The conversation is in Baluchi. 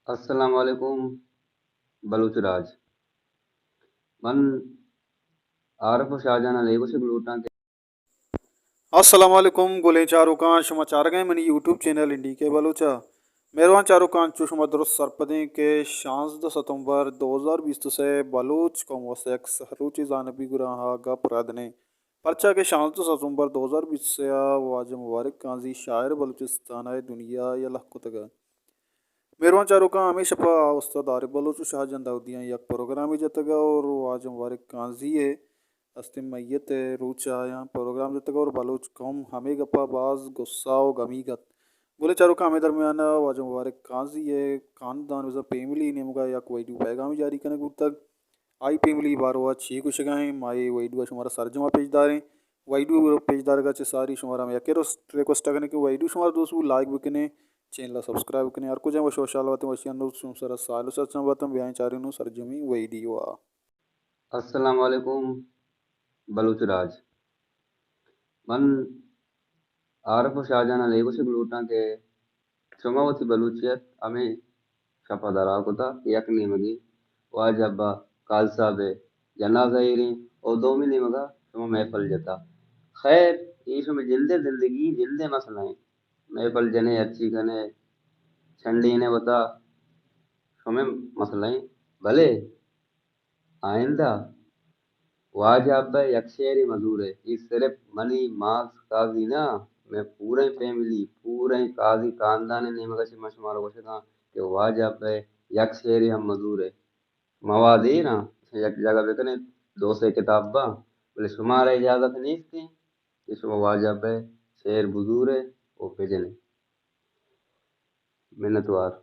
السلام علیکم بلوچ راج۔ من عارف و شاہجان ءَ اے گوشگ لوٹاں کہ السلام علیکم گلیں چاروکاں، شما چارگ ءَ منی یوٹیوب چینل این ڈی کے بلوچ ءَ۔ مہروان چاروکاں، چو شما درست سرپدیں کہ شانزدہ ستمبر دو ہزار بیست و سے بلوچ قوم واسطہ یک سہ روچے زانبی گراں ءَ گپ ردنیں، پرچا کہ شانزدہ ستمبر دو ہزار بیست و سے ءَ واجہ مبارک قاضی شاعر بلوچستان ءَ دنیا یلہ کتگ ءَ۔ مہروان چاروکاں، ہمے شپ ءَ استاد عارف بلوچ و شاہجان داؤدیاں یک پروگرامے جتگ ءَ اور واجہ مبارک قاضی ءِ ہستیں میت ءِ روچ ءَ آیاں پروگرام جتگ ءَ اور بلوچ قوم ہمے گپ ءَ باز غصہ و گمیگ ات۔ گلیں چاروکاں، ہمے درمیان ءَ واجہ مبارک قاضی ءِ خاندان بزاں فیملی ءِ نیمگ ءَ یک ویڈیو پیغامے جاری کنگ بوتگ۔ آئی فیملی ءِ بارو ءَ چی گوشگ ءَ ایں، ما اے ویڈیو ءَ شمارا سرجم ءَ پیش داریں۔ ویڈیو ءِ پیش دارگ ءَ چہ ساری شمارا ہم یک ریکویسٹ ءَ کنیں کہ ویڈیو شمارا دوست بوت، لائک بکنیں، چینل ءَ سبسکرائب بکنیں۔ ہر کجا وش وشحال باتیں، وشی انو شما سرا سال و سچاں باتاں۔ بیائیں چاریں نوں سرجمیں ویڈیو ءَ۔ السلام علیکم بلوچ راج۔ من عارف و شاہجان ءَ اے گوشگ لوٹاں کہ شما وتی بلوچیت ہمے شپ ءَ درا کتا کہ یک نیمگے واجہ ابا قاضی صاحب ءِ جنازہ ایریں و دومی نیمگ ءَ شما محفل جتا۔ خیر، اے شمے جندے زندگی، جندے مسئلہ ایں۔ محفل جنے، ہرچی کنے، چنڈینے وتا، شمے مسئلہ ایں۔ بلے آئندہ واجہ ابا یک شعرے مزورے، اے صرف منی ماس قاضی نہ، مئے پوریں فیملی، پوریں قاضی خاندان ءِ نیمگ ءَ چہ من شمارا گوشگاں کہ واجہ ابا یک شعرے ہم مزورے۔ مواد ایر آں، یک جاگہ بکنیں، دو سے کتاب باں، بلے شمارا اجازت نیست کہ شما واجہ ابا شعر بزورے و بجنے۔ منتوار۔